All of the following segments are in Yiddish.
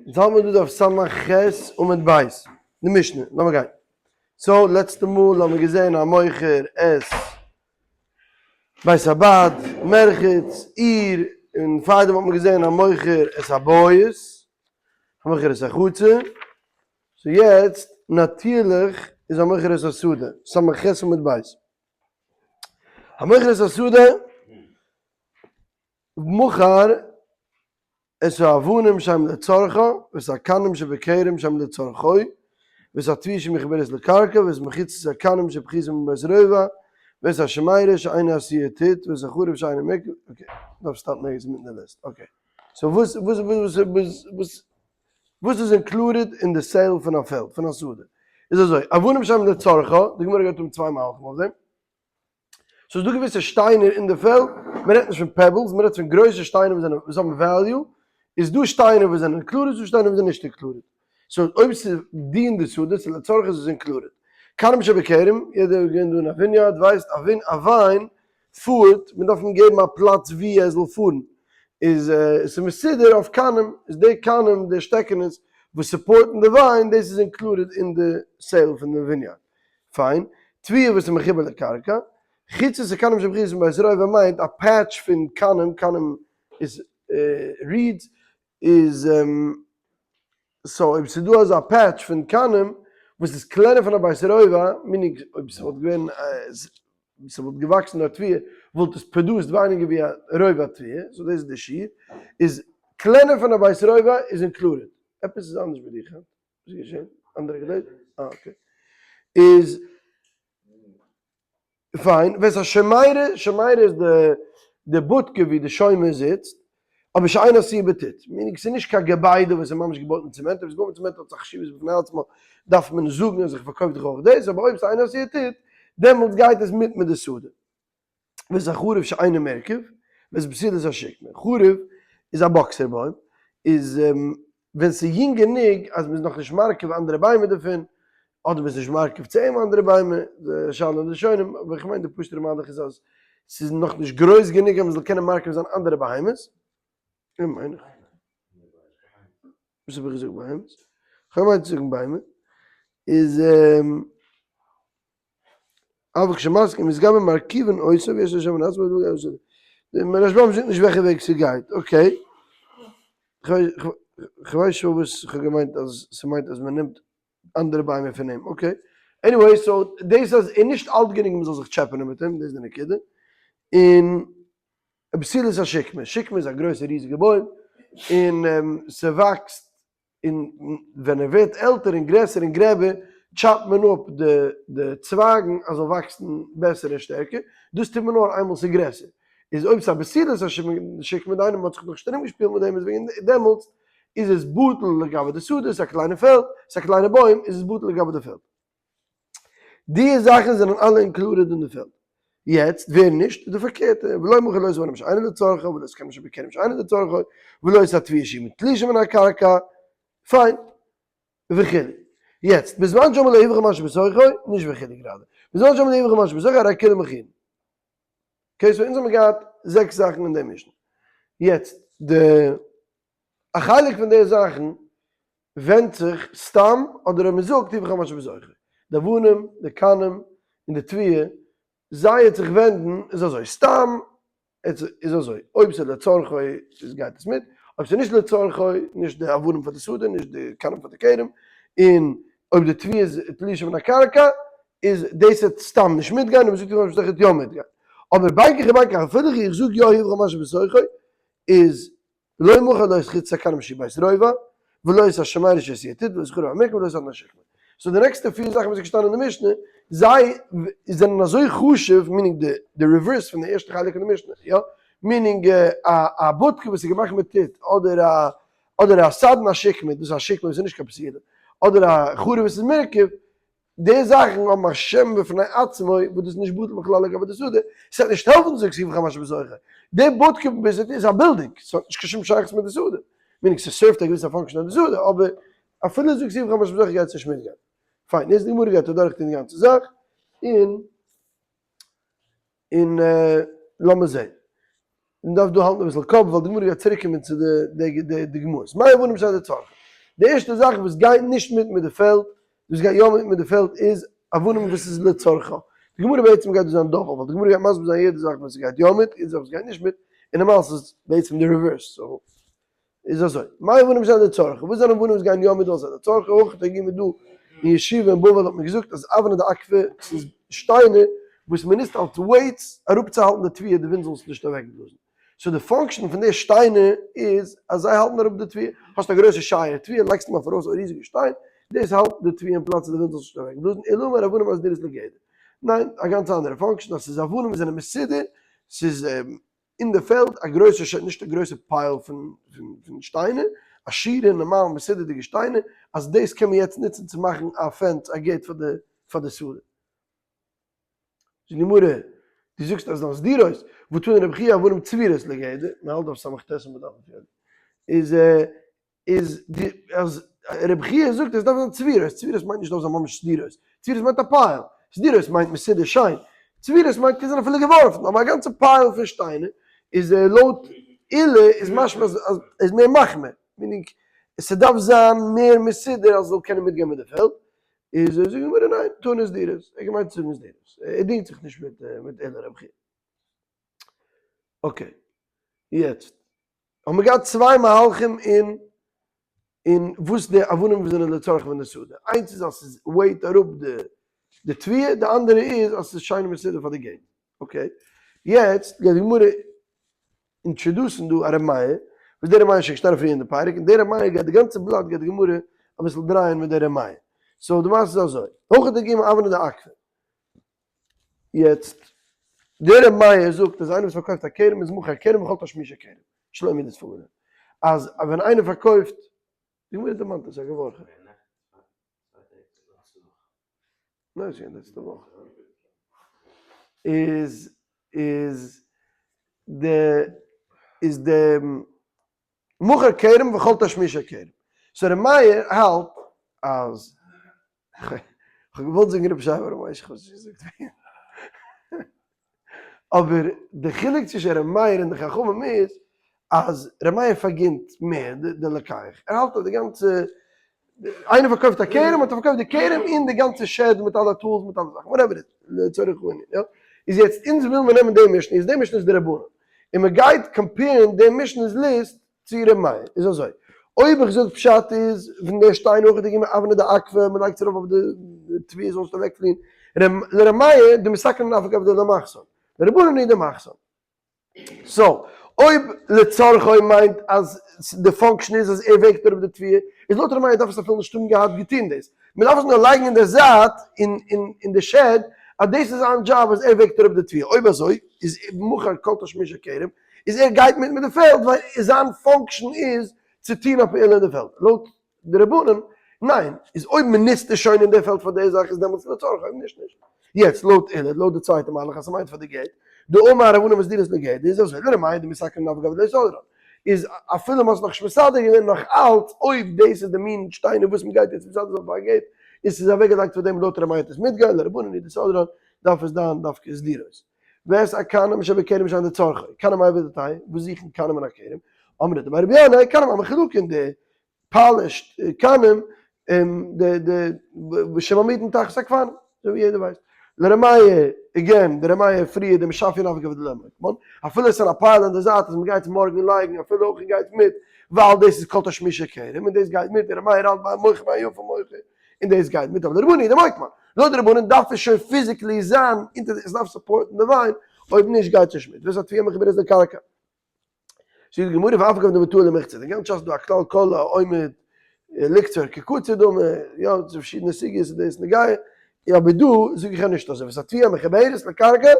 אונז האלט מיר דא דף ס"ח עמוד ב', די משנה, לאמיר גיין. so לעצטע מאל האבן מיר געזען המוכר את בית הבד, מרחץ, עיר, און פארדעם האט מען געזען המוכר את הבית, המוכר את החצר, so יעצט נאטירליך איז המוכר את השדה, ס"ח עמוד ב'. המוכר את השדה מכר את האבנים שהם לצרכו, ואת הקנים שבכרם שהם לצרכו, ואת התבואה שמחוברת לקרקע, ואת מחיצות הקנים שפחותין מבית רובע, ואת השמרה שאינה עשויה טיט, ואת החרוב שאינו מורכב, okay, דארף סטאפן ערגעץ אינמיטן די ליסט, okay. so וואס וואס וואס וואס וואס איז included אין די sale פון א פעלד, פון א שדה? איז אזוי, אבנים שהם לצרכו, די גמרא גייט האבן צוויי מהלכים אויף דעם. ס'איז דא געוויסע שטיינער אין די פעלד, מען רעדט נישט פון pebbles, מען רעדט פון גרויסע שטיינער וואס זענען וואס האבן value, איז דא שטיינער וואס זענען included, ס'דא שטיינער וואס זענען נישט included. so אויב ס'איז דין די שדה, ס'איז לצורך איז עס included. קנים שבכרם, יעדער וואס געווען דא אין א vineyard ווייסט א ווין א וויין פארט, מען דארף אים געבן א פלאץ ווי ער זאל פארן, איז ס'איז מסודר אויף קנים, איז די קנים די שטעקענעס וואס support ן די וויין, דאס איז included אין די sale פון די vineyard. פיין, תבואה וואס איז מחובר לקרקע, חוצות הקנים שפחותין מבית רובע מיינט א patch פון קנים, קנים איז reeds, איז so אויב ס'איז דא אזא patch פון קנים וואס איז קלענער פון א בית רובע, meaning אויב ס'וואלט געווען ס'וואלט געוואקסן דארט תבואה וואלט עס produced ווייניגער ווי א רובע תבואה, so דאס איז די שיעור, איז קלענער פון א בית רובע איז included. עפעס איז אנדערש ביי דיך היינט? וואס איז געשען? אנדערע געדענק? אה okay. איז פיין, ואת השמרה, שמרה איז די די בודקע ווי די שומר זיצט, אבער שאינה עשויה בטיט, meaning ס'איז נישט קיין געביידע וואס איז ממש געבויט מיט צעמענט, אויב ס'איז געבויט מיט צעמענט האט עס א חשיבות בפני עצמו, דארף מען זאגן אז איך פארקויף דיך אויך דאס, אבער אויב ס'איז אינה עשויה טיט, דעמאלטס גייט עס מיט מיט די שדה. ואת החרוב שאינו מורכב, ואת בתולת השקמה. חרוב איז א באקסער בוים, איז ווען ס'איז יונג גענוג אז מ'איז נאכנישט מרכיב אנדערע ביימער דערפון, אדער מ'איז נישט מרכיב צו אים אנדערע ביימער, די שאלה אין די ראשונים, אבער איך מיין די פשוט'ערע מהלך איז אז ס'איז נאכנישט גרויס גענוג אז מ'זאל קענען מרכיב זיין אנדערע בהמות. מיין איך. וואס האב איך געזאגט בהמות? כ'האב געמיינט צו זאגן ביימער. איז. אבל כשמסכים מתגבר מרכיבין אותו ויש לו שם עצמו דער רשב"ם זאגט נישט וועלכע וועג ס'גייט, okay. כ'ווייס שוין וואס כ'האב געמיינט אז ס'מיינט אז מ'נעמט אנדערע ביימער פון אים, okay. anyway, so דאס אז ער נישט אלט גענוג מ'זאל זיך טשעפענען מיט אים, דאס איז די נקודה. און בתולת השקמה, שקמה איז א גרויסע ריזיגע בוים, און ס'וואקסט און ווען ער ווערט עלטער און גרעסער און גרעבער טשאפט מען אפ די די צווייגן אז זאל וואקסן בעסער און שטערקער, דאס טוט מען נאר איינמאל ס'איז גרעסער, איז אויב ס'איז א בתולת השקמה דהיינו מ'האט זיך נאכנישט ארומגעשפילט מיט דעם איז וועגן דעמאלטס איז עס בטל לגבי די שדה, ס'איז א קליינע פעלד, ס'איז א קליינע בוים איז עס בטל לגבי די פעלד. די זאכן זענען אלע included אין די פעלד. יעצט ווער נישט איז די פארקערטע, ולא מכר לא את האבנים שאינן לצרכו ולא את הקנים שבכרם שאינן לצרכו ולא את התבואה שהיא מתלושה מן הקרקע, פיין, וכו'. יעצט, בזמן שאמר לו הובך מה שבתוכו, נישט וכו' גראדע, בזמן שאמר לו הובך מה שבתוכו הרי כולן מכורין. okay, so אונז האבן געהאט זעקס זאכן אין די משנה. יעצט, די א חלק פון די זאכן ווענדט זיך סתם אדער אויב מען זאגט הובך מה שבתוכו, די אבנים, די קנים, און די תבואה, זיי העט זיך ווענדן איז אזוי, סתם איז אזוי, אויב ס'איז לצרכו איז גייט עס מיט, אויב ס'איז נישט לצרכו, נישט די אבנים פאר די שדה, נישט די קנים פאר די כרם, און אויב די תבואה איז תלושה מן הקרקע, איז דאס העט סתם נישט מיטגיין, און מ'זאגט הובך מה שבתוכו העט יא מיטגיין. אבער בין כך ובין כך אפילו איך זאג יא הובך מה שבתוכו, איז לא מכר לא את חוצות הקנים שהן בית רובע, ולא את השמרה שעשויה טיט, ולא את החרוב המורכב, ולא את אדני השקמה. so די נעקסטע פיר זאכן וואס איז געשטאנען אין די משנה, זיי זענען אזוי חשוב, meaning די די reverse פון די ערשטע חלק פון די משנה, יא? meaning א א בודקע וואס איז געמאכט מיט טיט, אדער א אדער א סדן השקמה, דאס איז א שקמה וואס איז נישט קיין בתולה, אדער א חרוב וואס איז מורכב, די זאכן האבן א שם בפני עצמו וואס דאס איז נישט בטל בכלל לגבי די שדה, ס'וועט נישט העלפן צו זאגן הובך מה שבתוכו, די בודקע ביז איז א בילדינג, ס'האט נישט קיין שום שייכות מיט די שדה, meaning ס' serve ט א געוויסע function אין די שדה, אבער אפילו זאגסט הובך מה שבתוכו גייט עס נישט מיטגיין. פיין, יעצט די גמרא גייט אדורך טון די גאנצע זאך, און און לאמיר זען. מען דארף דא האלטן אביסל קאפ ווייל די גמרא גייט צוריק קומען צו די די די גמרות. מאי אבנים שאינן לצרכו. די ערשטע זאך וואס גייט נישט מיט מיט די פעלד, וואס גייט יא מיט מיט די פעלד איז אבנים וואס איז לצרכו. די גמרא בעצם גייט דא זיין דאפעלט, ווייל די גמרא גייט מסביר זיין יעדע זאך וואס גייט יא מיט, יעדע זאך וואס גייט נישט מיט, און למעשה איז בעצם די reverse, so איז אזוי, מאי אבנים שאינן לצרכו, וואס זענען אבנים וואס גייען יא מיט ווייל זיי זענען לצרכו, אויך די גמ' דא אין ישיבה אין בבל האט מען געזאגט אז אבני דעקבא ס'איז שטיינער וואס מען נוצט אלס weights אראפצוהאלטן די תבואה די ווינט זאל עס נישט אוועקבלאזן. so די function פון די שטיינער איז אז זיי האלטן אראפ די תבואה, האסט א גרויסע שייער תבואה לייגסט אים אויף ארויס א ריזיגע שטיין, דאס האלט די תבואה אין פלאץ אז די ווינט זאל עס נישט אוועקבלאזן, אלא אמר אבנים הסדורות לגדר. ניין, א גאנץ אנדערע function, אז ס'איז אבנים וואס זענען מסודר, ס'איז אין די פעלד א גרויסע ש נישט א גרויסע pile פון פון שטיינער, א שורה נארמאל מסודר'דיגע שטיינער, אז דאס קען מען יעצט נוצן צו מאכן א fence א gate פאר די פאר די שדה. זאגט די גמרא, דו זאגסט אז נאך סדורות, והתני רבי חייא אבנים צבורות לגדר, מען האלט אויף סמך ט' עמוד א' איז איז די אז רבי חייא זאגט עס דארף זיין צבורות, צבורות מיינט נישט דארף זיין ממש סדורות, צבורות מיינט א pile, סדורות מיינט מסודר שיין, צבורות מיינט קען זיין אפילו געווארפן, אבער א גאנצע pile פון שטיינער איז לויט עולא איז משמע אז ער איז מער מחמיר, meaning ס'דארף זיין מער מסודר אז ס'זאל קענען מיטגיין מיט די פעלד, איז זאגט די גמרא ניין, תנא סדורות, ער האט געמיינט צו זאגן סדורות, ער דינגט זיך נישט מיט מיט עולא רבי חייא. okay, יעצט האבן מיר געהאט צוויי מהלכים אין אין וואס די אבנים וואס זענען לצורך פון די שדה, איינס איז אז ס'איז weight אראפ די די תבואה, די אנדערע איז אז ס'איז שיין מסודר פאר די gate. okay, יעצט גייט די גמרא introduce ן דא א ר' מאיר, וואס דער ר' מאיר איז שוין געשטאנען פריער אין די פרק, און דער ר' מאיר גייט די גאנצע בלאט גייט די גמרא אביסל דרייען מיט דער ר' מאיר. so די מעשה איז אזוי, הכא תרגומו אבני דעקבא. יעצט, דער ר' מאיר זאגט אז איינער וואס פארקויפט א כרם איז מוכר כרם וכל תשמישי כרם, שלומי דאס פארגעלערנט אז ווען איינער פארקויפט, די גמרא דערמאנט עס א געוואלד. ניין ס'איז געווען לעצטע וואך. איז איז די איז די מוכר כרם וכל תשמישי כרם. so ר' מאיר האלט אז כ'האב געוואלט זאגן רבי שייע בר' משה כ'האב עס נישט געזאגט וועגן אבער די חילוק צווישן ר' מאיר און די חכמים איז אז ר' מאיר פארגינט מער די לוקח, ער האלט אז די גאנצע, איינער פארקויפט א כרם האט ער פארקויפט די כרם און די גאנצע shed מיט אלע tools מיט אלע זאכן whatever לצורך הענין יא, איז יעצט אונז וויל מיר נעמען די משנה איז די משנה איז די רבנן און מען גייט compare ן די משנה'ס ליסט צו ר' מאיר איז אזוי אויב איך זאג פשט איז פון די שטיין אויך די גמ' אבני דעקבא מען לייגט עס ארויף אויף די תבואה זאל נישט אוועקפליען לר' מאיר דמתקן אף על גב דלא מחתן לרבנן הוא דמחתן. so, אויב לצרכו מיינט אז די function איז אז ער וועגט אראפ די תבואה, איז לויט ר' מאיר דארף עס אפילו נישט האבן געהאט געטון דאס. מען דארף עס נאר לייגן אין די זייט אין די shed אז דאס איז זיין דזשאב אז ער וועגט אראפ די תבואה. אויב אזוי איז מכר כל תשמישי כרם, איז ער גייט מיט מיט די פעלד ווייל זיין function איז צו טון א פעולה אין די פעלד. לויט די רבנן, ניין, איז אויב מען נוצט עס שוין אין די פעלד פאר די זאך איז דעמאלטס לצורך, אויב נישט נישט. יעצט לויט עולא, לויט די צווייטע מהלך אז ס'מיינט פאר די gate, דאמר אבנים הסדורות לגדר, איז אזוי, לר' מאיר דמתקן אף על גב דלא סדרן, איז אפילו מ'האט עס נאכנישט מסדר געווען נאך אלץ אויב דאס איז די מין שטיינער וואס מ'גייט יעצט מסדר זיין פאר א gate, איז ס'איז אוועקגעלייגט פאר דעם לויט ר' מאיר וועט עס מיטגיין, לרבנן הוא דסדרן, דארף עס זיין דווקא סדורות. ואת הכנים שבכרם שאינן לצרכו, כנים מאי עבידתייהו, וואס זוכן כנים אין א כרם, אמרי דבי רבי ינאי, כנים המחולקין די polished כנים, די די שמעמידין תחת הגפנים, אזוי ווי יעדער ווייסט. לר' מאיר, again, די ר' מאיר פריער דמשפיין אף על גב דלא מוקמן, אפילו עס איז א pile אין די זייט אז מען גייט מארגן לייגן אפילו אויך גייט מיט, ווייל דאס איז כל תשמישי כרם און דאס גייט מיט, די ר' מאיר האלט ביי מוכר ביי יפה מוכר. און דאס גייט מיט אבער לרבנן הוא דמוקמן, לויט די רבנן דארף עס שוין physically זיין אונטער עס דארף support ן די וויין, אויב נישט גייט עס נישט מיט, ואת התבואה המחוברת לקרקע. זאגט די גמרא ואף על גב דמטאה למחצה, די גאנצע שס איז דא א כלל כל העומד לקצור כקציר דמי, יא ס'איז פארשידענע סוגיות איז דאס נוגע, אבער דא זאג איך יא נישט אזוי, ואת התבואה המחוברת לקרקע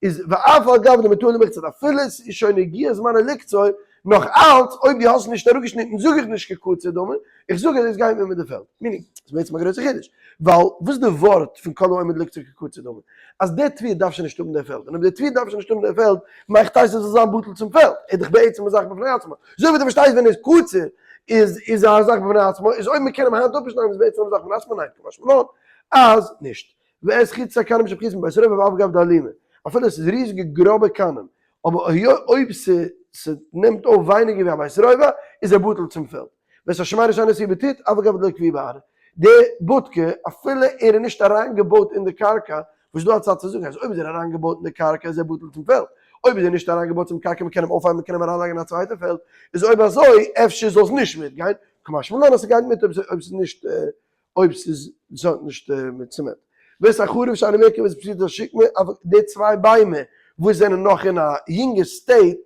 איז ואף על גב דמטאה למחצה, אפילו עס איז שוין הגיע זמנו לקצור, נאך אלץ אויב דו האסט נישט אראפגעשניטן זאג איך נישט כקציר דמי, איך זאג אז עס גייט מיר מיט די פעלד. meaning, ס'איז בעצם א גרויסע חידוש, ווייל וואס איז די ווארט פון כל העומד לקצור כקציר דמי? אז די תבואה דארף שוין נישט האבן די פעלד, און אויב די תבואה דארף שוין נישט האבן די פעלד, מאכט אויס עס זאל זיין בטל צום פעלד, איז דאך בעצם א זאך בפני עצמה. אזוי ווי דו פארשטייסט ווען איז קציר איז איז א זאך בפני עצמה, איז אויב מ'קען אים היינט אפשניידן איז בעצם א זאך בפני עצמה, ניין, קא משמע לן אז נישט. ואת חציצי הכנים שפחותין מבית רובע ואף על גב דעלימי, אפילו עס איז ריזיגע גראבע כנים, אבער אויב ס'נעמט אויף ווייניגער ווי א בית רובע, איז ער בטל צום פעלד. ואת השמירה שאינה עשויה בטיט, אף על גב דלא קביעא בארעא. די בודקע, אפילו ער איז נישט אריינגעבויט אין די קרקע, וואס איז דא א צד צו זאגן אז אויב איז ער אריינגעבויט אין די קרקע איז ער בטל צום פעלד, אויב איז ער נישט אריינגעבויט צום קרקע מ'קען אים אויפהייבן מ'קען אים אריינלייגן אין א צווייטע פעלד, איז אויב אזוי אפשר זאל עס נישט מיטגיין, קא משמע לן אז ס'גייט מיט אויב ס'איז נישט אויב ס'איז ס'האט נישט מיט צעמענט. ואת החרוב שאינו מורכב ואת פציעת השקמה, די צוויי ביימער וואס זענען נאך אין א יונגע state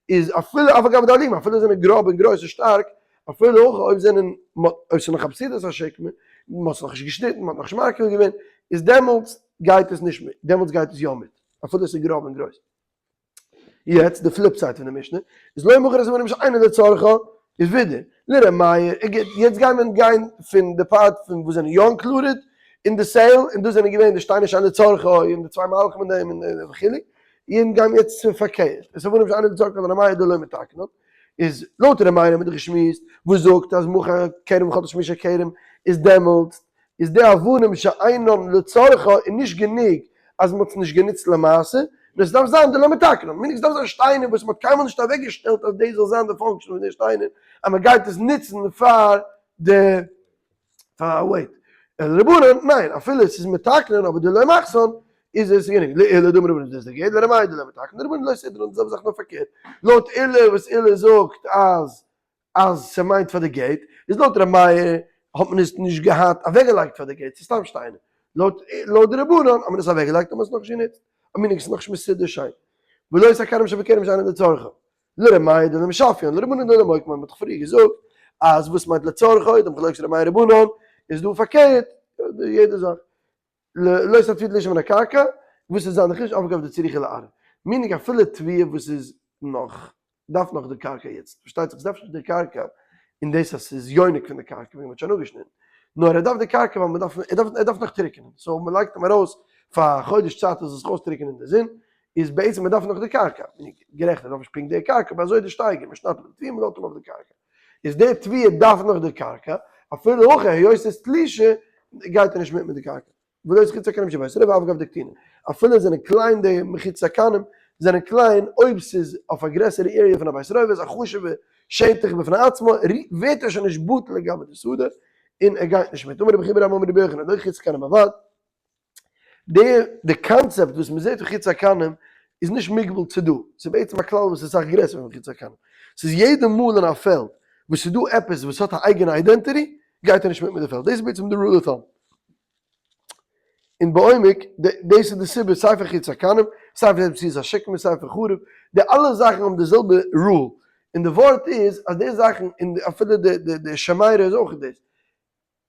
איז אפילו אף על גב דאלימא, אפילו זענען גראב און גרויס און שטארק, אפילו אויך אויב זענען, אויב ס'איז נאך א פסידת השקמה, מ'האט עס נאכנישט געשניטן, מ'האט נאכנישט מרכיב געווען, איז דעמאלטס גייט עס נישט מיט, דעמאלטס גייט עס יא מיט, אפילו עס איז גראב און גרויס. יעצט די flip side פון די משנה, איז לא מכר את האבנים שאינן לצרכה, איז ווידער, לר' מאיר, יעצט גייען מיר גיין פון די part פון וואס זענען יא included אין די sale, און דאס זענען געווען די שטיינער שאינן לצרכה, און די צוויי מהלכים אין דעם און וכו', און גייען מיר יעצט צו פארקערט, את האבנים שאינן לצרכה לר' מאיר דלא מתקנן, איז לויט ר' מאיר האבן מיר דאך געשמועסט, וואס זאגט אז מכר כרם וכל תשמישי כרם איז דעמאלטס איז די אבנים שאינן לצרכה איז נישט גענוג אז מ'האט עס נישט גענוצט למעשה, נאר עס דארף זיין דלא מתקנן, מיינט עס דארף זיין שטיינער וואס מ'האט קיינמאל נישט אוועקגעשטעלט אז דאס זאל זיין די function פון די שטיינער, אז מ'גייט עס נוצן פאר די פאר א weight. אלא רבנן, ניין, אפילו עס איז מתקנן אבער דלא מחתן איז עס גענוג. לעולא דאמר רבנן דאס איז די גדר, לר' מאיר דלא מתקנן, רבנן לא סדרן, די זעלבע זאך נאר פארקערט. לויט עולא וואס עולא זאגט אז אז ס'מיינט פאר די gate, איז לויט ר' מאיר האט מען עס נישט געהאט אוועקגעלייגט פאר די gate, ס'איז סתם שטיינער. לויט לויט די רבנן האט מען עס אוועקגעלייגט האט מען עס נאכנישט גענוצט. א מנהג איז נאכנישט מסודר שיין. ולא את הכרם שבכרם שאינן לצרכו. לר' מאיר דלא משפיין, לרבנן דלא מוקמן, מ'האט דאך פריער געזאגט אז וואס מיינט לצרכו, די מחלוקת ר' מאיר רבנן איז דא פארקערט, יעדע זאך. לא את התבואה תלושה מן הקרקע, וואס איז זיין חידוש אף על גב דצריכה לארעא. meaning אפילו תבואה וואס איז נאך, דארף נאך די קרקע יעצט, פארשטייט זיך עס דארף נישט די קרקע און דאס אז ס'איז יונק פון די קרקע ווען מ'האט שוין אפגעשניטן, נאר ער דארף די קרקע ווייל מ'דארף, ער דארף, ער דארף נאך טריקענען, so מ'לייגט אים ארויס פאר א חודש צייט ער זאל זיך אויסטריקענען אין די זון, איז בעצם מ'דארף נאך די קרקע, גערעכט ער דארף נישט פונקט די קרקע, אבער אזוי איז די שטייגער, מ'שניידט אפ די תבואה מ'לאזט אים אויף די קרקע. איז די תבואה דארף נאך די קרקע, אפילו הכי היות ס'איז תלושה גייט ער נישט מיט מיט די קרקע. ולא את מחיצות הכרם שבבית רובע אף על גב דקטיני, אפילו זענען קליין די מחיצות הכרם זענען קליין אויב ס'איז אויף א גרעסערע area פון א בית רובע איז א חשוב'ע שטח בפני עצמו ווערט ער שוין נישט בטל לגבי די שדה און ער גייט נישט מיט. אמר רבי חייא בר אבא אמר רבי יוחנן לא מחיצות הכרם בלבד. די די קאנצעפט וואס מ'זעט פון מחיצות הכרמים איז נישט מוגבל צו דא, ס'איז בעצם א כלל וואס איז אסאך גרעסער פון מחיצות הכרמים. ס'איז יעדע מאל אין א פעלד וואס ס'איז דא עפעס וואס האט א אייגענע identity, גייט ער נישט מיט מיט די פעלד. דאס איז בעצם די rule of thumb. און בעומק, דאס איז די סיבה סיי פאר מחיצות הכרמים, סיי פאר פסיעת השקמה, סיי פאר חרוב, די אלע זאכן האבן די זעלבע rule. און די ווארט איז אז די זאכן, און אפילו די די שמירה איז אויך דאס.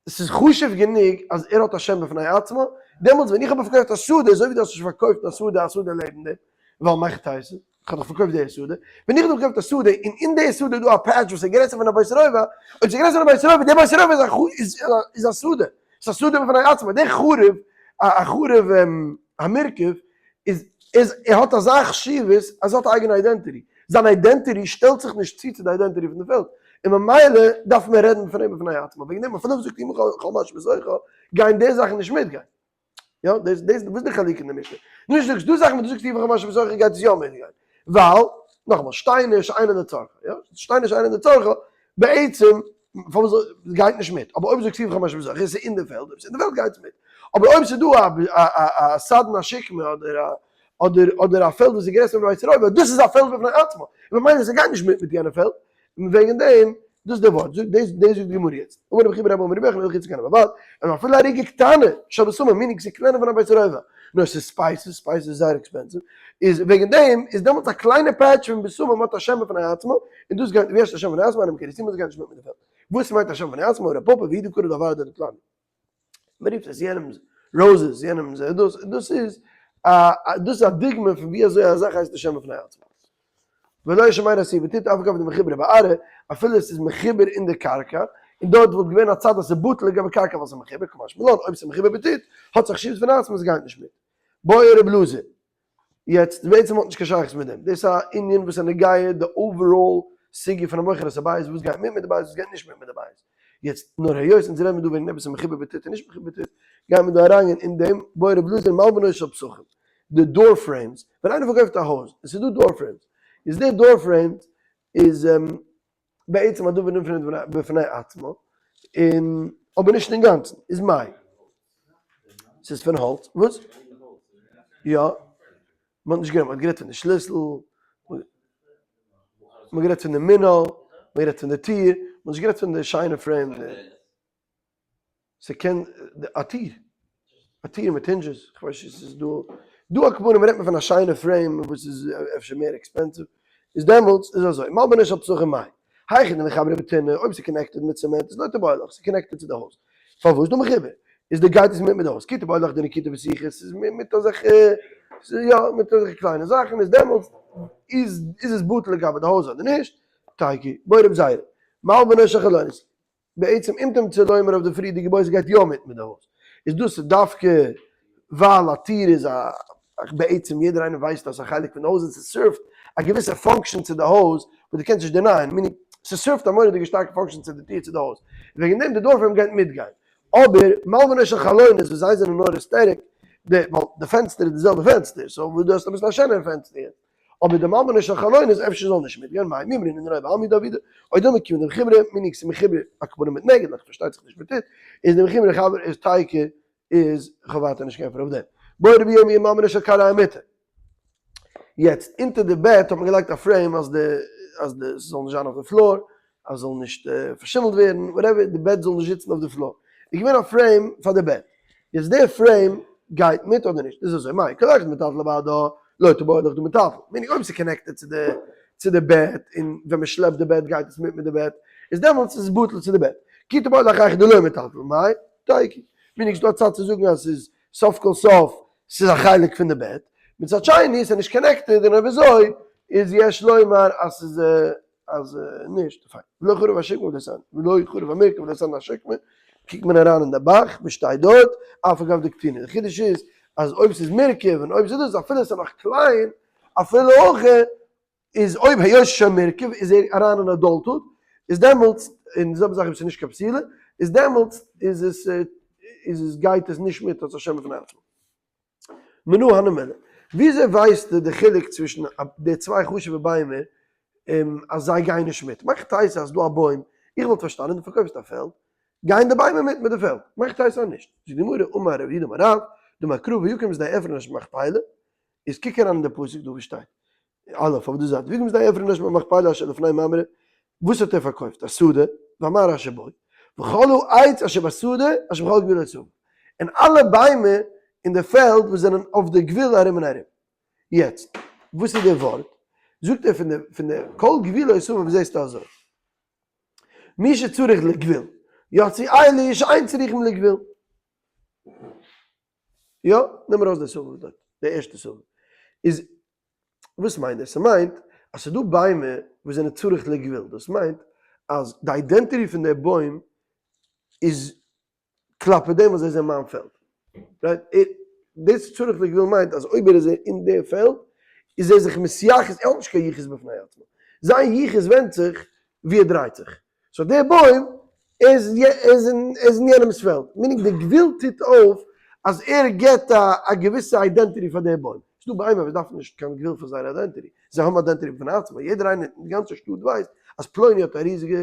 עס איז חשוב גענוג אז ער האט א שם בפני עצמו, דעמאלטס ווען איך האב פארקויפט א שדה, אזוי ווי דו האסט נישט פארקויפט א שדה א שדה לעבן דיר, ווייל מהיכי תיתי, איך האב דאך פארקויפט די שדה, ווען איך האב פארקויפט א שדה און אין די שדה איז דא א patch וואס איז גרעסער פון א בית רובע, אויב ס'איז גרעסער פון א בית רובע, די בית רובע איז א שדה, ס'איז א שדה בפני עצמו, די חרוב, א חרוב המורכב, איז איז ער האט אזא חשיבות אז ער האט א אייגענע identity, זיין identity שטעלט זיך נישט צו צו די identity פון די פעלד, און ממילא דארף מען רעדן פון אים בפני עצמו, וועגן דעם אפילו אויב זאגט אים כל מה שבתוכה גייען די זאכן נישט מיטגיין. יא, דאס דאס וואס איז די חילוק אין די משנה? נישט זאגסט דא זאכן וואס דו זאגסט כל מה שבתוכה גייט עס יא מיטגיין, ווייל, נאכאמאל, שטיינער שאינן לצרכו, יא, שטיינער שאינן לצרכו, בעצם פארוואס זאל, גייט נישט מיט, אבער אויב זאגסטו כל מה שבתוכה איז עס אין די פעלד, אויב עס איז אין די פעלד גייט עס מיט, אבער אויב ס'איז דא א א א סדין השקמה אדער א אדער אדער א פעלד וואס איז גרעסער פון בית רובע, דאס איז א פעלד בפני עצמו, און ממילא ס'גייט נישט מיט מיט יענע פעלד, און וועגן דעם, דאס איז די ווארט, זאגט דאס דאס זאגט די גמרא יעצט, אמר רבי חייא בר אבא אמר רבי יוחנן לא מחיצות הכרמים בלבד, אלא אפילו ערוגה קטנה של בשמים, meaning ס'איז קלענער פון א בית רובע, נאר ס'איז spices, spices איז זייער expensive, איז וועגן דעם איז דעמאלטס א קליינע patch פון בשמים האט א שם בפני עצמו, און דאס גייט ויש א שם בפני עצמו אינו מכיר, דאס גייט נישט מיט מיט די פעלד. וואס מיינט א שם בפני עצמו? ר' פפא והוא דקרי לה ורדא דפלוני. מען רופט עס יענעמ'ס roses, יענעמ'ס דאס, דאס איז א דאס איז א דוגמא פון ווי אזוי א זאך הייסט א שם בפני עצמו. ולא שמירה עשויה בטיט אף על גב דמחוברה בארעא, אפילו עס איז מחובר אין די קרקע, און דארט וואלט געווען א צד אז ס'איז בטל לגבי קרקע ווייל ס'איז מחובר, קא משמע לן, אויב ס'איז מחובר בטיט, האט זיך חשיבות בפני עצמו, עס גייט נישט מיט. בעי רב אלעזר. יעצט, בעצם האט נישט קיין שייכות מיט דעם, דאס איז א ענין וואס איז נוגע די overall סוגיא פון המוכר את הבית, וואס גייט מיט מיט די בית, וואס גייט נישט מיט מיט די בית. יעצט, נאר היות אונז רעדן מיר דא וועגן עפעס מחובר בטיט און נישט מחובר בטיט, גייען מיר דא אריינגיין אין דעם, בעי רב אלעזר מלבנותיו של פתחים, די door frames, ווען איינער פארקויפט א הויז און ס'איז דא door frames, איז די door frames איז. בעצם א דבר נפרד בפני עצמו, און אבער נישט אינגאנצן, איז מאי? ס'איז פון האלץ, וואס? יא, מ'האט נישט גערעדט, מ'האט גערעדט פון די שליסל, מ'האט גערעדט פון די מנעול, מ'האט גערעדט פון די טיר, מ'האט נישט גערעדט פון די שיינע frame. ס'קען, א טיר, א טיר מיט hinges, כ'ווייס נישט צו ס'איז דא, דא על כל פנים רעדט מען פון א שיינע frame וואס איז אפשר מער expensive, איז דעמאלטס איז אזוי, מלבנה של פתחים מאי, היכא דמחברא בטינא, אויב ס'איז connected מיט צעמענט איז לא תיבעי לך, ס'איז connected צו די הויז, פארוואס דהא מחובר? איז די גייט עס מיט מיט די הויז, כי תיבעי לך דנקיטה וסיכה, ס'איז מיט אזעלכע, יא, מיט אזעלכע קליינע זאכן, איז דעמאלטס איז איז עס בטל לגבי די הויז אדער נישט, תיקו, בעי רבי זירא, מלבנה של חלונות. בעצם אם תמצא לומר אויף די פריערדיגע בויס גייט יא מיט מיט די הויז, איז דאס דווקא ווייל א טיר איז א בעצם יעדער איינער ווייסט אז ס'איז א חלק פון די הויז און ס' serve ט א געוויסע function צו די הויז וואס דו קענסט נישט deny ען, meaning ס' serve ט א מורא'דיגע שטארקע function צו די טיר צו די הויז, וועגן דעם די door frame גייט מיטגיין. אבער מלבנה של חלונות וואס זיי זענען נאר aesthetic, די ווייל די פענסטער איז די זעלבע פענסטער, so וואס דו האסט אביסל א שענערע פענסטער יעצט. אבער די מלבנה של חלונות אפשר זאל נישט מיטגיין, מאי מימרא נינהו בעלמא דעבידא, אוי דמי כיוון דמחוברא, meaning ס'איז מחובר א כפרה מיט נעגעלעך, פארשטייט זיך נישט מיט טיט, איז דמחוברא חבר איז תיקו איז כ'האב ווייטער נישט קיין ענטפער אויף דעם. בעי רבי ירמי' מלבנה של כרעי המיטה. יעצט, אונטער די בעט האט מען געלייגט א frame אז די אז די ס'זאל נישט זיין אויף די floor, אז ס'זאל נישט פארשימלט ווערן, whatever, די בעט זאל נישט זיצן אויף די floor. איז געווען א frame פאר די בעט. יעצט די frame גייט מיט אדער נישט? איז אזוי, מאי כל היכא דמטלטלי בהדה לא תיבעי לך דמטלטל. meaning אויב ס'איז connected צו די צו די בעט און ווען מ'שלעפט די בעט גייט עס מיט מיט די בעט, איז דעמאלטס איז עס בטל צו די בעט. כי תיבעי לך היכא דלא מטלטל, מאי תיקו. meaning ס'דא א צד צו זאגן אז ס'איז סוף כל סוף ס'איז א חלק פון די בעט, מצד שני ס'איז נישט connected און אויב אזוי איז יש לומר אז ס'איז אז נישט, פיין. ולא חרב השקמה ולא סנ, ולא חרב המורכב ולא סנ השקמה, קוקט מען אריין אין די ב"ח וואס שטייט דארט, אף על גב דקטיני, די חידוש איז אז אויב ס'איז מורכב און אויב ס'איז דאס אפילו ס'איז נאך קליין, אפילו אויך איז אויב היות שוין מורכב איז ער אריין אין adulthood, איז דעמאלטס, און די זעלבע זאך אויב ס'איז נישט קיין פסילה, איז דעמאלטס איז עס איז עס גייט עס נישט מיט אלס א שם בפני עצמו. מנא הני מילי, וויאזוי ווייסטו די חילוק צווישן די צוויי חשוב'ע ביימער אז זיי גייען נישט מיט? מהיכי תיתי אז ס'דא א בוים, איך וואלט פארשטאנען דו פארקויפסט א פעלד, גייען די ביימער מיט מיט די פעלד, מהיכי תיתי אז נישט? זאגט די גמרא, אמר רב יהודה אמר רב, דאמר קרא ויקם שדה עפרון אשר במכפלה, איז קוק אריין אין די פסוק דא וואס שטייט, א' אויף די זייט, ויקם שדה עפרון אשר במכפלה אשר לפני ממרא, וואס האט ער פארקויפט? א שדה, והמערה אשר בו, וכל העץ אשר בשדה אשר בכל גבולות סביב, און אלע ביימער אין די פעלד וואס זענען אויף די גבול ארום און ארום. יעצט, וואס איז די ווארט? זאגט ער פון די פון די כל גבולות סביב זעסטו אזוי, מי שצריך לגבול, יצאו אלו שאין צריכים לגבול. יא, נעם ארויס די סביב דארט, די ערשטע סביב. איז וואס מיינט דאס? ס'מיינט אז ס'דא ביימער וואס זענען צריך לגבול, דאס מיינט אז די identity פון די בוים איז כלפי דעם וואס זיי זענען מיין פעלד. right? דאס צריך לגבול מיינט אז אויב ער איז אין די פעלד איז ער זיך מתייחס, ער האט נישט קיין יחוס בפני עצמו. זיין יחוס ווענדט זיך ווי ער דרייט זיך. so דער בוים איז איז אין יענעמ'ס פעלד, meaning די גבול טוט אויף אז ער גיבט א געוויסע identity פאר דער בוים. ס'דא ביימער וואס דארפן נישט קיין גבול פאר זייער identity, זיי האבן identity בפני עצמו, יעדער איינער אין די גאנצע שטאט ווייסט אז פלוני האט א ריזיגע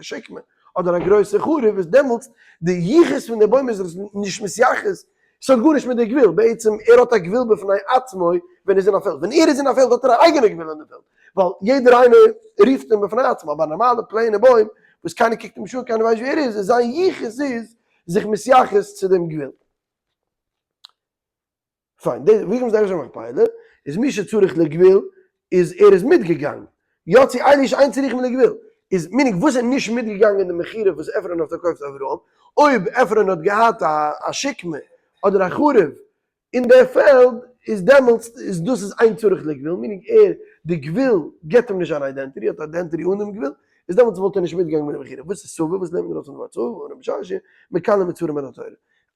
שקמה, אדער א גרויסע חרוב, איז דעמאלטס די יחוס פון די בוים איז נישט מתייחס ס'האט גארנישט מיט די גבול, בעצם ער האט א גבול בפני עצמו ווען ער איז אין א פעלד, ווען ער איז אין א פעלד האט ער א אייגענע גבול אין די פעלד, ווייל יעדער איינער רופט אים בפני עצמו, אבער א נארמאלע plain ע בוים וואס קיינער קוקט אים נישט אן, קיינער ווייסט ווי ער איז, איז זיין יחוס איז זיך מתייחס צו דעם גבול. פיין, די ווי קומט דער שם מכפילה? איז מי שצריך לגבול איז ער איז מיטגעגאנגען, יצאו אלו שאין צריכים לגבול, איז meaning וואס איז נישט מיטגעגאנגען אין די מכירה וואס עפרון האט פארקויפט אברהם, אויב עפרון האט געהאט א שקמה אדער א חרוב אין די פעלד איז דעמאלטס איז דאס איז אין צריך לגבול, meaning ער די גבול געבט אים נישט זיין identity, ער האט identity אן דעם גבול, איז דעמאלטס וואלט ער נישט מיטגעגאנגען מיט די מכירה, וואס איז סביב וואס לערנט מען ארויס פון די ווארט סביב, אמר רב משרשיא, מכלל מיצרים מן התורה.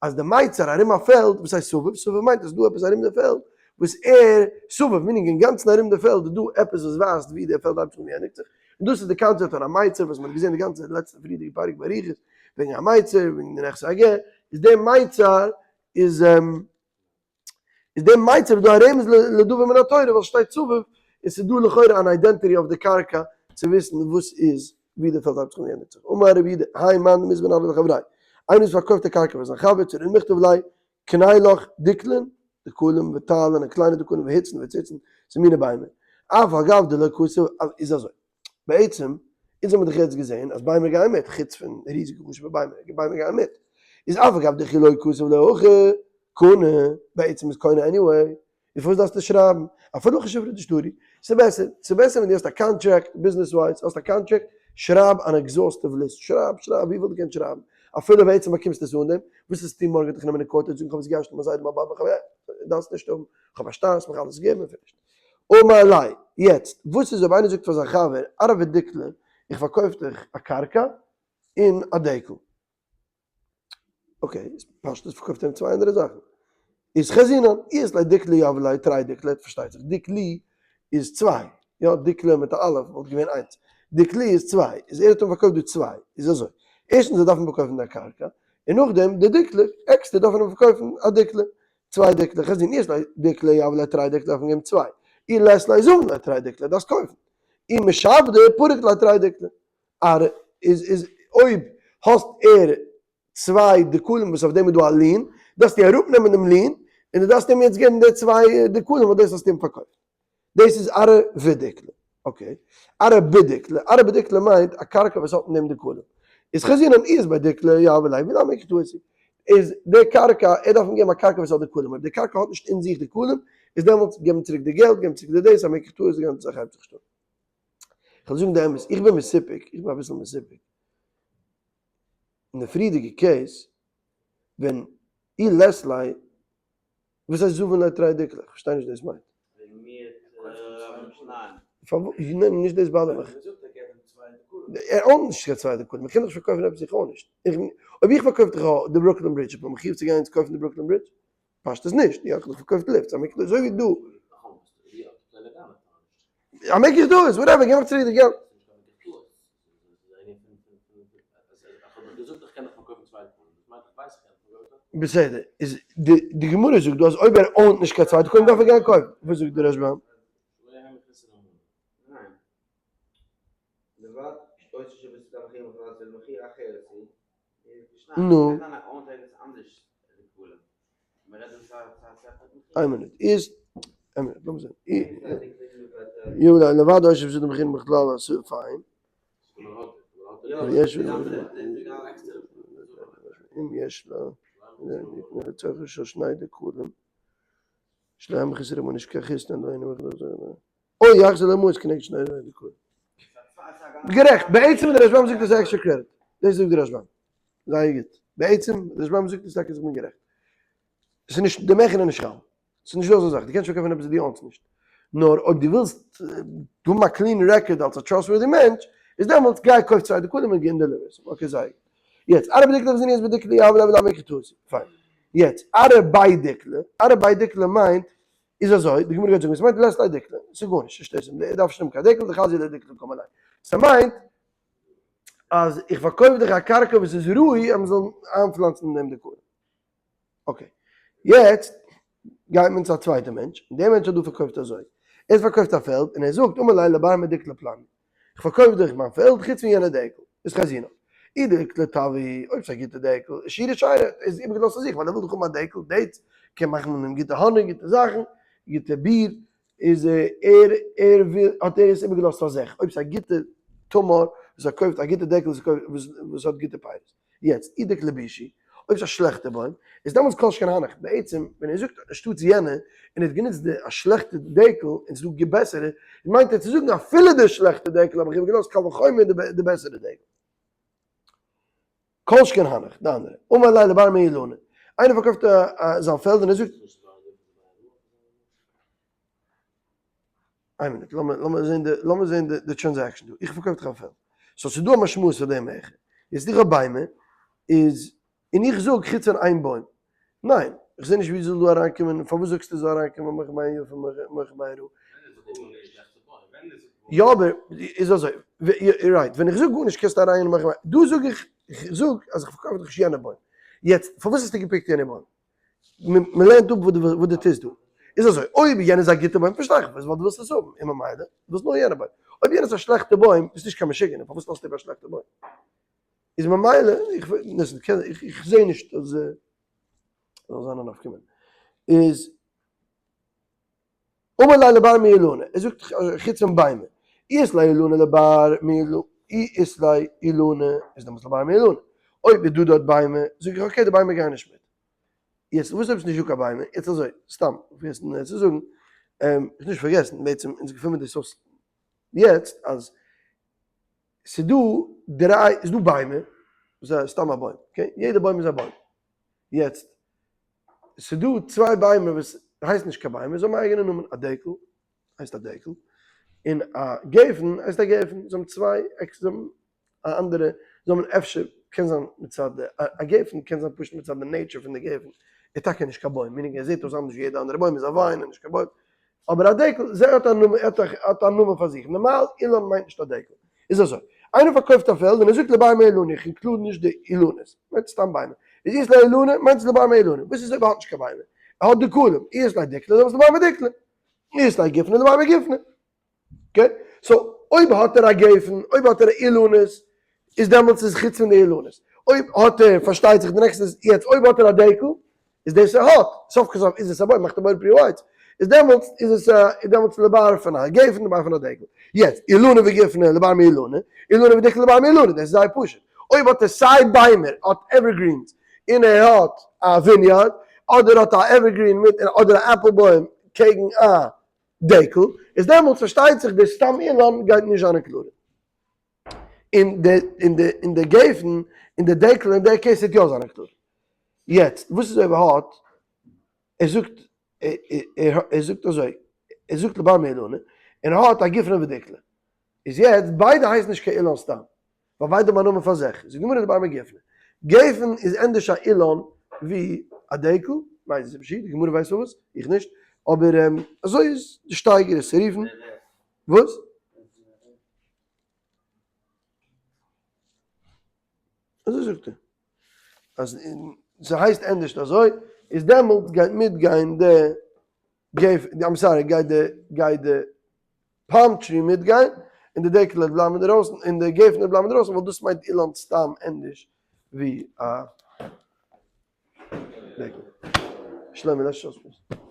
אז די מיצר ארום א פעלד, וואס הייסט סביב? סביב מיינט אז ס'דא עפעס ארום די פעלד וואס ער, סביב meaning אינגאנצן ארום די פעלד איז דא עפעס וואס ווייזט ווי די פעלד הייבט זיך און ווי ענדיגט זיך, און דאס איז די קאנצעפט פון א מיצר וואס מ'האט געזען די גאנצע לעצטע פריערדיגע פרק באריכות וועגן א מיצר, וועגן די נכסי הגר, איז די מיצר איז איז די מיצר דא א רמז לדבר מן התורה ווייל ס'שטייט סביב און ס'איז דא לכאורה אן identity אויף די קרקע. צו וויסן וואס איז ווי די פעלד הייבט זיך אן און ענדיגט זיך. אמר רבי יהודה, האי מאן דמזבין ארעא לחבריה, איינער וואס פארקויפט א קרקע פאר זיין חבר צו למכתב ליה קנה לך דקלין, דקלים ותלין און קליינע דקלים והיצן וציצן, ס'איז מיני ביימער. אף על גב דלא כתב איז אזוי. בעצם, אונז האבן דאך יעצט געזען אז ביימער גייען מיט, חוץ פון ריזיגע חשוב'ע ביימער, ביימער גייען מיט. איז אף על גב דכי לא כתב להכי קנה, בעצם איז קונה anyway, איז פארוואס דארפסטו שרייבן? אפילו חשיבות די שטרי, ס'איז בעסער, ס'איז בעסער ווען דו האסט א contract, business wise, האסט א contract, שרייב אן exhaustive list, שרייב, שרייב וויפיל דו קענסט שרייבן, אפילו בעצם באקומסטו עס אן דעם, וואס וועסטו טון מארגן וועט דיך נעמען אין court און זאגן כ'האב עס גע'ירש'נט מיין זיידע מיין באבע, כ'האב, דארפסט נישט האבן, כ'האב א שטר, האסט מיך אלעס געגעבן און finished. אמר ליה, יעצט, וואס איז אויב איינער זאגט פאר זיין חבר, ארעא ודיקלא, איך פארקויף דיך א קרקע און א דקל. okay, איז פשטות פארקויפט אים צוויי אנדערע זאכן. איז חזינן, אי אית ליה דיקלא יהבי ליה תרי דיקלי, פארשטייט זיך, דיקלי איז צוויי, יא, דיקלא מיט א אלף וואלט געווען איינס, דיקלי איז צוויי, איז ער האט אים פארקויפט דא צוויי, איז אזוי, ערשטנס זיי דארפן פארקויפן די קרקע, און נאכדעם די דיקלא, עקסטער דארף מען אים פארקויפן א דיקלא, צוויי דיקלא, חזינן, אי אית ליה דיקלא יהבי ליה תרי דיקלי דארף מען געבן צוויי, אי לית ליה זבין ליה תרי דיקלי, דארפסט קויפן, אי משעבדי פריק ליה תרי דיקלי. אר איז איז אויב האסט ער צוויי דקלים וואס אויף דעם איז דא א lien, דארפסטו אראפנעמען דעם lien, און דו דארפסט אים יעצט געבן די צוויי דקלים ווייל דאס האסטו אים פארקויפט. דאס איז ארעא ודיקלא. okay. ארעא בדיקלא. ארעא בדיקלא מיינט א קרקע וואס האט אין דעם דקלים. איז חזינן אית ביה דיקלא יהבי ליה ולאו מקח טעות הוא. איז די קרקע, ער דארף אים געבן א קרקע וואס האט דקלים. אויב די קרקע האט נישט אין זיך דקלים, איז דעמאלטס געב אים צוריק די געלט, געב אים צוריק די דאס, א מקח טעות, די גאנצע זאך הייבט זיך נישט אן. כ'וועל זאגן די אמת, איך בין מסופק, איך בין אביסל מסופק. אין די פריערדיגע case, ווען אי לית ליה, וואס הייסט זבין ליה תרי דיקלי? כ'פארשטיי נישט דאס מיינט. פארוואס? ניין, נישט דאס bother ט מיך. ער own ט נישט קיין צוויי דקלים, מ'קען דאך נישט פארקויפן עפעס איך own נישט. אויב איך פארקויף דיך די ברוקלין ברידזש, איך בין מחיוב צו גיין צו קויפן די ברוקלין ברידזש? פשטות נישט, יא, איך האב דאך פארקויפט לופט, אזוי ווי דא. א מקח טעות, whatever, גיב מיך צוריק די געלט. בסדר, איז די גמרא זאגט דא אז אויב ער own ט נישט קיין צווייטע קודם דארף ער גיין קויפן, וואס זאגט די רשב"ם? נו. איין מינוט, איז, איין מינוט, לאמיר זען. יו לבד אויב איז דעם חינוך בכלל אסור פיין. יש אם יש לה לצורך של שני דקלים שלהם חסר אמון נישט קיין חסרון דא אינו אוי יחזור למות כנגד שני דקלים. גערעכט, בעצם די רשב"ם זאגט עס extra credit, דאס זאגט די רשב"ם, זייער גוט, בעצם די רשב"ם זאגט עס טאקע איך בין גערעכט, עס איז נישט, די מכר איז נישט חל, עס איז נישט דא אזא זאך, דו קענסט נישט פארקויפן עפעס וואס דו own סט נישט, נאר אויב דו ווילסט האבן א clean record אלס א trustworthy מענטש, איז דעמאלטס גיי קויף צוויי דקלים און גיי און deliver עס, okay זייער גוט. יעצט, ארעא בדיקלא וואס איז עניית בדיקלא יהבי ליה ולאו מקח טעות, פיין. יעצט, ארעא בי דיקלא, ארעא בי דיקלא מיינט איז אזוי, די גמרא גייט זאגן, ס'מיינט לית ליה דיקלא, ס'איז גארנישט, ס'שטערט זיך, ער דארף נישט האבן קיין דקל, דחזיא לדיקלא קאמר ליה. ס'מיינט אז איך פארקויף דיך א קרקע וואס איז ראוי אז מ'זאל איינפלאנצן אין דעם דקלים. okay. יעצט גייט מען צו א צווייטע מענטש, און דער מענטש האט דא פארקויפט אזוי, ער האט פארקויפט א פעלד, און ער זאגט, אמר ליה לבר מדיקלא פלני, איך פארקויף דיך מיין פעלד חוץ פון יענע דקל, איז חזינן. אי דיקלא טבא הוא, אויב ס'איז א גוטע דקל, איז שירי שיירי, ער איז איבערגעלאזט פאר זיך, ווייל ער וויל דאך האבן א דקל, dates, קען מאכן פון דעם גוטע האניג, גוטע זאכן, גוטע ביר, איז ער, ער וויל, האט ער עס איבערגעלאזט פאר זיך, אויב ס'איז א גוטע תמר וואס ער קויפט, א גוטע דקל וואס ער קויפט, וואס האט גוטע פירות. יעצט, אי דיקלא בישא, אויב ס'איז א שלעכטע בוים, איז דעמאלטס כל שכן הנך. בעצם, ווען ער זאגט אנשטאטס יענע, און ער האט גענוצט די א שלעכטע דקל, און ס'איז דא בעסערע, מיינט ער צו זאגן אפילו די שלעכטע דקל האב איך איבערגעלאזט קל וחומר די בעסערע דקל. כל שכן הנך, די אנדערע. אמר ליה לבר מאילנא. איינער פארקויפט זיין פעלד און ער זאגט. איין מינוט, לאמיר זען די, לאמיר זען די transaction דא. איך פארקויף דיך א פעלד. so ס'איז דא א משמעות פאר דעם מכר. יעצט איך האב ביימער, איז, און איך זאג חוץ פון איין בוים. ניין, איך זע נישט ווי זאל דא אריינקומען, פארוואס זאגסטו זאל אריינקומען מוכר בעין יפה מוכר בעין רעה? יא אבער, איז אזוי, right, ווען איך זאג גארנישט קענסטו אריינגיין מוכר בעין, דא זאג איך, איך זאג אז איך פארקויף דיך נישט יענע בוים. יעצט, פארוואס האסטו גע pick ט יענע בוים? מען לערנט אפ וואס דו טוסט דא. איז אזוי, אויב יענער איז א גוטע בוים פארשטיי איך ווייל דו ווילסט עס האבן, און ממילא דו ווילסט נאר יענע בוים. אויב יענער איז א שלעכטע בוים, ביסט נישט קיין משוגענער, פארוואס לאזטו איבער א שלעכטע בוים? איז ממילא, איך איך זע נישט אז זאל זיין א נפקא מינה. איז אמר ליה לבר מאילנא, ער זאגט חוץ פון ביימער, אי אית ליה אילנא לבר מאילנא, אי אית ליה אילנא איז דעמאלטס לבר מאילנא, אויב איז דא דארט ביימער, זאג איך okay די ביימער גייען נישט מיט. יעצט וואס אויב ס'איז נישט דא קיין ביימער, יעצט אזוי, סתם, פארגעסן צו זאגן, איך נישט פארגעסן, בעצם אונז געפינען מיר דאס אויס יעצט אז ס'איז דא דריי, ס'איז דא ביימער, וואס איז סתם א בוים, okay, יעדע בוים איז א בוים, יעצט ס'איז דא צוויי ביימער וואס הייסן נישט קיין ביימער, זיי האבן א אייגענע נאמען, א דקל הייסט א דקל, און א גפן הייסט א גפן, זיי האבן צוויי עקס, זיי האבן א אנדערע, זיי האבן אפשר, קען זיין מצד די, א גפן קען זיין פשוט מצד די nature פון די גפן, איז טאקע נישט קיין בוים, meaning ער זעט אויס אנדערש ווי יעדע אנדערע בוים, איז א vine און נישט קיין בוים, אבער א דקל, זיי האט א נאמען, ער האט א נאמען פאר זיך, נארמאל אילן מיינט נישט א דקל, איז אזוי, איינער פארקויפט א פעלד און ער זאגט לבר מאילני, איך include נישט די אילנות, מיינט סתם ביימער, איז אית ליה אילנא, מיינט עס לבר מאילנא, וואס איז אויב ער האט נישט קיין ביימער, ער האט דקלים, אית ליה דקלי, דאמאלס לבר מדקלי, אית ליה גופני לבר מגופני. okay? so אויב האט ער א גפן, אויב האט ער אילנות, איז דעמאלטס איז חוץ פון די אילנות. אויב האט ער, פארשטייט זיך די נעקסטע איז, יעצט אויב האט ער א דקל, איז דאס ער האט, סוף כל סוף איז עס א בוים, מאכט א בורא פרי העץ, איז דעמאלטס איז עס א, איז דעמאלטס לבר פון א גפן, לבר פון א דקל. יעצט, אילנא וגופני לבר מאילנא, אילנא ודקלא לבר מאילנא, דאס איז זייער פשוט. אויב האט ער סיי ביימער, האט evergreens, און ער האט א vineyard, אדער האט א evergreen מיט, אדער א עפל בוים קעגן א דקל, איז דעמאלטס פארשטייט זיך די סתם אילן גייט נישט זיין included. און די און די און די גפן און די דקל אין די case וועט יא זיין included. יעצט וואס איז אויב ער האט, ער זאגט ער זאגט אזוי, ער זאגט לבר מאילנא, און ער האט א גופנא ודקלא. איז יעצט ביידע הייסן נישט קיין אילן סתם, ווייל ביידע האבן א נאמען פאר זיך, זאגט די גמרא לבר מגופנא. גפן איז ענדערש א אילן ווי א דקל, מאיזה סיבה שהיא, די גמרא ווייסט פארוואס, איך נישט, אבער אזוי איז די שטייגער עס צו רופן. וואס? אזוי זאגט ער. אז ס'הייסט ענדערשט אזוי, איז דעמאלט גייט מיטגיין די גפן, I'm sorry, גייט די גייט די palm tree מיטגיין, און די דקל וועט בלייבן אינדערויסן, און די גפן וועט בלייבן אינדערויסן, ווייל דאס מיינט אילן סתם ענדערש ווי א דקל. שלמה, לעש אויס please.